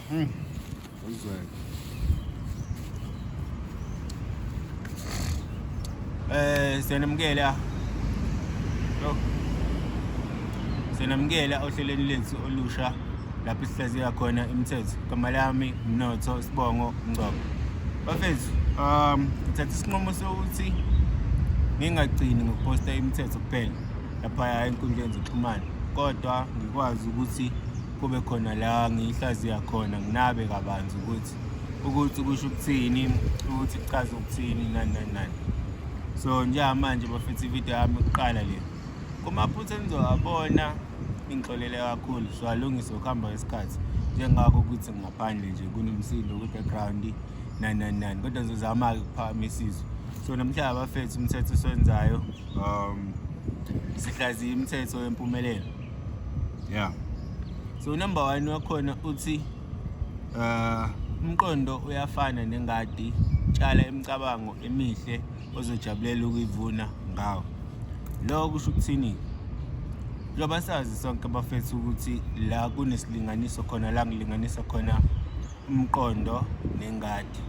Uzweke. Siyanamukela. Oh. Siyanamukela ohlelweni lethu olusha lapho sihlaziya khona imithetho. Igama lami Mnotho Sibongo Ngcobo. Bafethu, ngithatha isinqumo sokuthi ngingagcini ngokuposta imithetho kuphela lapha enkundleni zokuxhumana, kodwa ngikwazi ukuthi kube khona la ngiyihlaziya khona nginabe kabanzi ukuthi kusho ukuthini, ukuthi kuchaza ukuthini, nani nani nani. So njengamanje bafethu, ividiyo yami yokuqala le. Kumaphutha enizowabona ningixolele kakhulu, siwalungise ngokuhamba kwesikhathi, njengakho ukuthi ngaphandle nje kunomsindo kwi-background nani nani nani, kodwa ngizozama-ke ukuphakamisa izwi. So namhlanje bafethu, umthetho esiwenzayo, sihlaziya imithetho yempumelelo. Yeah, so number one wakhona uthi umqondo uyafana nengadi, tshala imicabango emihle ozojabulela ukuyivuna ngawo. Lokho kusho ukuthini? Njengoba sazi sonke bafethu ukuthi la kunesilinganiso khona, la ngilinganisa khona umqondo nengadi,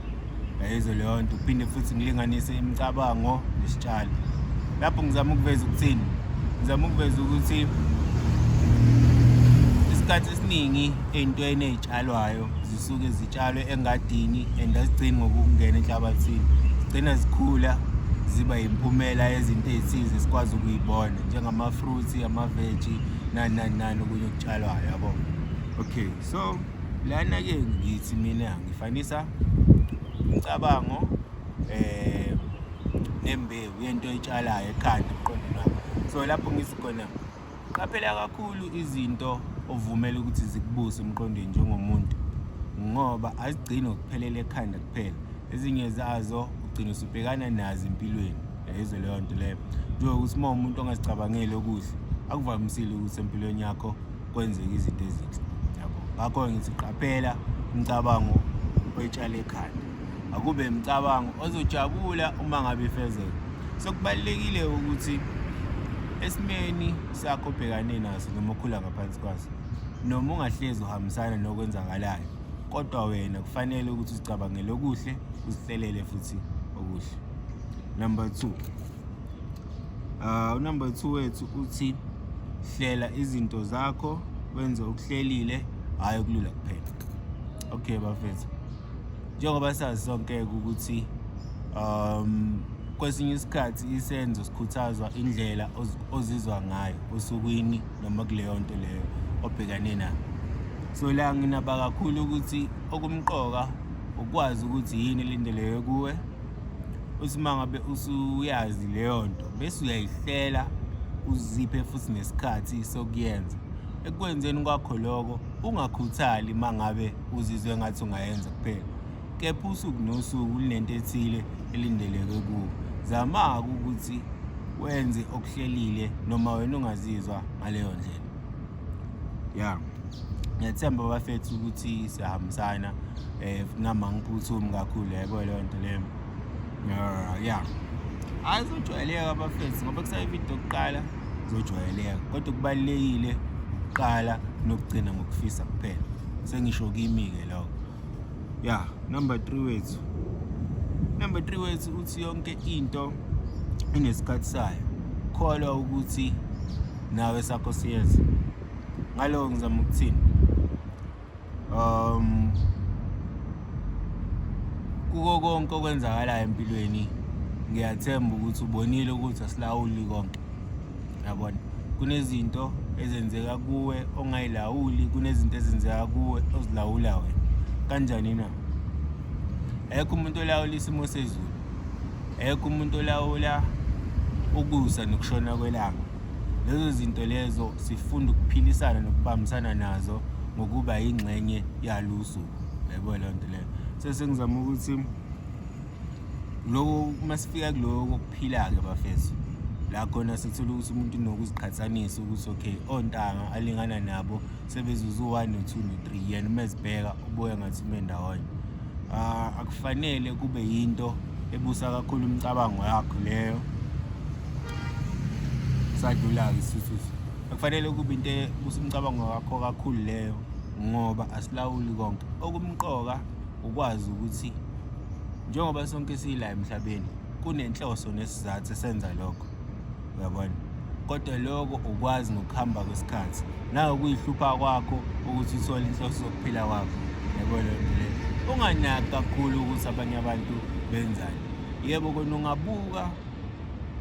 yayizo leyo nto, uphinde futhi ngilinganise imicabango nesitshalo. Lapho ngizama ukuveza ukuthini? Ngizama ukuveza ukuthi isikhathi esiningi ey'ntweni ey'tshalwayo zisuke zitshalwe engadini and azigcini ngokungena enhlabathini, zigcina zikhula ziba yimphumela yezinto ey'thize esikwazi ukuyibona, njengama-fruits, amaveji, nani nani nani, okunye okutshalwayo, yabo. Okay, so lana-ke ngithi mina ngifanisa umcabango nembewu yento oyitshalayo ekhanda, emqondweni wakho. So lapho ngithi khona, qaphela kakhulu izinto ovumela ukuthi zikubuse emqondweni njengomuntu, ngoba azigcini ngokuphelela ekhanda kuphela, ezinye zazo ugcina usubhekana nazo empilweni, yayizwa leyo nto leyo. Njengokuthi uma umuntu ongazicabangeli okuhle, akuvamisile ukuthi empilweni yakho kwenzeke izinto ezinhle, yabo. Ngakho ngithi qaphela imicabango oyitshala ekhanda, akube imicabango ozojabula uma ngabe ifezeka. So kubalulekile ukuthi esimeni sakho obhekane naso noma okhula ngaphansi kwaso, noma ungahlezi uhambisana nokwenzakalayo, kodwa wena kufanele ukuthi uzicabangele okuhle, uzihlelele futhi okuhle. Number 2, unumber 2 wethu uthi hlela izinto zakho, wenze okuhlelile, hhayi okulula kuphela. Okay bafethu, njengoba sazi sonke ukuthi kwesinye isikhathi isenzo sikhuthazwa indlela ozizwa ngayo osukwini noma kuleyo nto leyo obhekane nayo. So la nginaba kakhulu ukuthi okumqoka ukwazi ukuthi yini elindeleke kuwe, uthi uma ngabe usuyazi leyo nto bese uyayihlela, uziphe futhi nesikhathi sokuyenza. Ekwenzeni kwakho lokho ungakhuthali uma ngabe uzizwe ngathi ungayenza kuphela, kepha usuku nosuku lunento ethile elindeleke kuwe. Zama-ke ukuthi wenze okuhlelile noma wena ungazizwa ngaleyo ndlela. Ya, ngiyathemba bafethu ukuthi siyahambisana, nami angiphuthumi kakhulu, yayibona leyo nto leyo. Ya, hhayi, izojwayeleka bafethu, ngoba kusayividiyo yokuqala, izojwayeleka, kodwa kubalulekile ukuqala nokugcina ngokufisa kuphela. Sengisho kimi-ke lokho. Ya, number 3 wethu, number 3 wethu uthi yonke into inesikhathi sayo, kholwa ukuthi nawe sakho siyeza. Ngaloko ngizama ukuthini? Kuko konke okwenzakalayo empilweni, ngiyathemba ukuthi ubonile ukuthi asilawuli konke, yabona. Kunezinto ezenzeka kuwe ongayilawuli, kunezinto ezenzeka kuwe ozilawula wena. Kanjani na? Akekho umuntu olawula isimo sezulu, akekho umuntu olawula ukusa nokushona kwelanga. Lezo zinto lezo sifunda ukuphilisana nokubambisana nazo ngokuba yingxenye yalo usuku, yayibona leyo nto leyo. Sesengizama ukuthi lokho uma sifika kuloko kokuphila-ke bafethu, la khona sithola ukuthi umuntu unokuziqhathanisa ukuthi okay, ontanga alingana nabo sebezuze u-1 no-2 no-3, yena uma ezibheka ubuye ngathi ume ndawonye. Akufanele kube yinto ebusa kakhulu imicabango yakho leyo. Sadlula-ke isithuthuthi. Akufanele kube into ebusa umcabango wakho kakhulu leyo. Ngoba asilawuli konke. Okumqoka ukwazi ukuthi njengoba sonke sila emhlabeni kunenhloso nesizathu esenza lokho, uyabona. Kodwa lokho ukwazi ngokuhamba kwesikhathi nangokuyihlupha kwakho ukuthi uthole inhloso yokuphila kwakho, yabo leyo nto leyo. Unganaki kakhulu ukuthi abanye abantu benzani. Yebo, kona ungabuka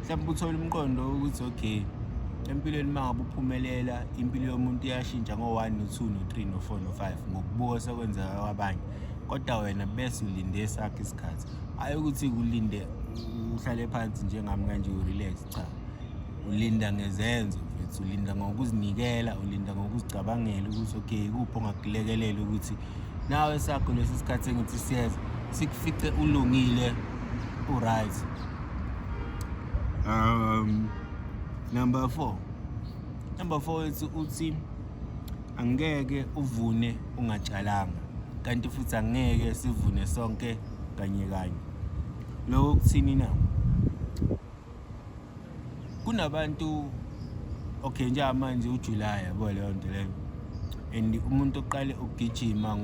mhlawumbe uthole umqondo ukuthi okay, empilweni uma ngabe uphumelela impilo yomuntu iyashintsha ngo-1 no-2 no-3 no-4 no-5 ngokubuka sekwenzeka kwabanye, kodwa wena bese ulinde esakho isikhathi. Hhayi ukuthi ulinde uhlale phansi njengami kanje u-relax, cha, ulinda ngezenzo mfethu, ulinda ngokuzinikela, ulinda ngokuzicabangela ukuthi okay, ikuphi ongakulekelela ukuthi nawe sakho lesi sikhathi engithi siyeza sikufice ulungile, u-right. Number 4, number 4 ethi uthi angeke uvune ungatshalanga, kanti futhi angeke sivune sonke kanye kanye. Lokho kuthini na? Kunabantu, okay, njengamanje uJuly, yabo leyo nto leyo, and umuntu oqale ukugijima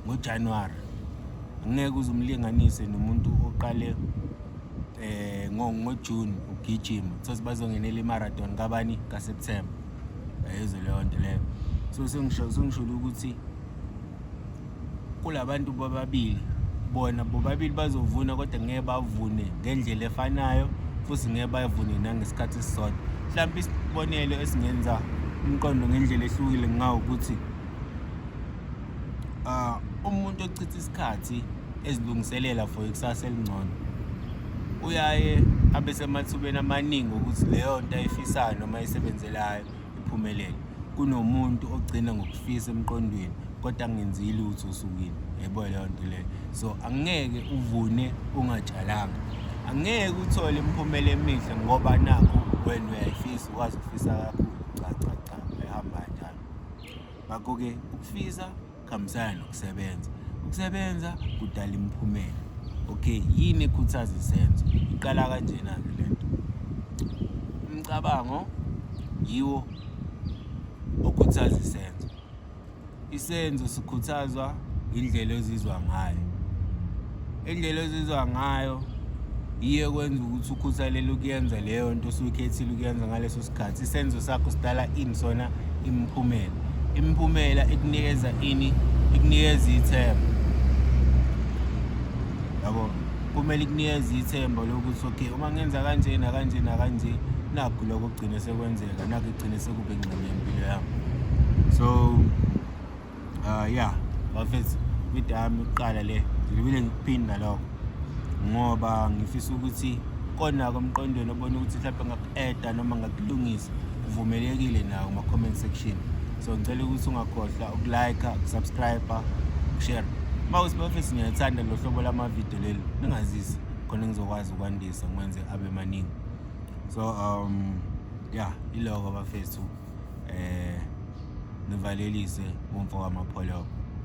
ngoJanuary angeke uze umlinganise nomuntu oqale ngoJune ugijima, thothi bazongenela i-marathon kabani kaSeptember, ayizwe leyo nto leyo. So sengisho ukuthi kulabantu bobabili, bona bobabili bazovuna, kodwa ngeke bavune ngendlela efanayo, futhi ngeke bavune nangesikhathi esisodwa. Mhlawumbe isibonelo esingenza umqondo ngendlela ehlukile kungawukuthi umuntu ochitha isikhathi ezilungiselela for ikusasa elingcono uyaye abe semathubeni amaningi ukuthi leyo nto ayifisayo noma ayisebenzelayo iphumelele, kunomuntu ogcina ngokufisa emqondweni kodwa angenzi lutho osukwini, yebo leyo nto leyo. So angeke uvune ungatshalanga, angeke uthole imiphumela emihle ngoba nakhu wena uyayifisa, ukwazi ukufisa kakhulu. Cha cha cha, ayihamba kanjalo. Ngakho-ke ukufisa kuhambisana nokusebenza, ukusebenza kudala imiphumela. Okay, yini ekhuthaza isenzo? Iqala kanjena-ke le nto. Umcabango yiwo okhuthaza isenzo, isenzo sikhuthazwa indlela ozizwa ngayo, indlela ozizwa ngayo yiyo kwenza ukuthi ukhuthalele ukuyenza leyo nto osuyikhethile ukuyenza ngaleso sikhathi. Isenzo sakho sidala ini sona? Imiphumela. Imiphumela ikunikeza ini? Ikunikeza ithemba, yabo. Kumele ikunikeze ithemba lokuthi okay, uma ngenza kanje nakanje nakanje, nakhu lokho kugcine sekwenzeka, nakhu kugcine sekube ingxenye yempilo yami. So yeah, bafethu, video yami yokuqala le ngilibile ngikuphinda lokho ngoba ngifisa ukuthi konako emqondweni obona ukuthi mhlawumbe ngaku-eda noma ngakulungisa, uvumelekile nawo kuma-comment section. So ngicela ukuthi ungakhohlwa uku-like, uku-subscribe, uku-share. Uma kuthi bafethu ngiyathanda lo hlobo lamavidiyo leli, ningazisi khona ngizokwazi ukwandisa ngwenze abe maningi. So yeah, iloko bafethu, nivalelise umfo kaMapholoba.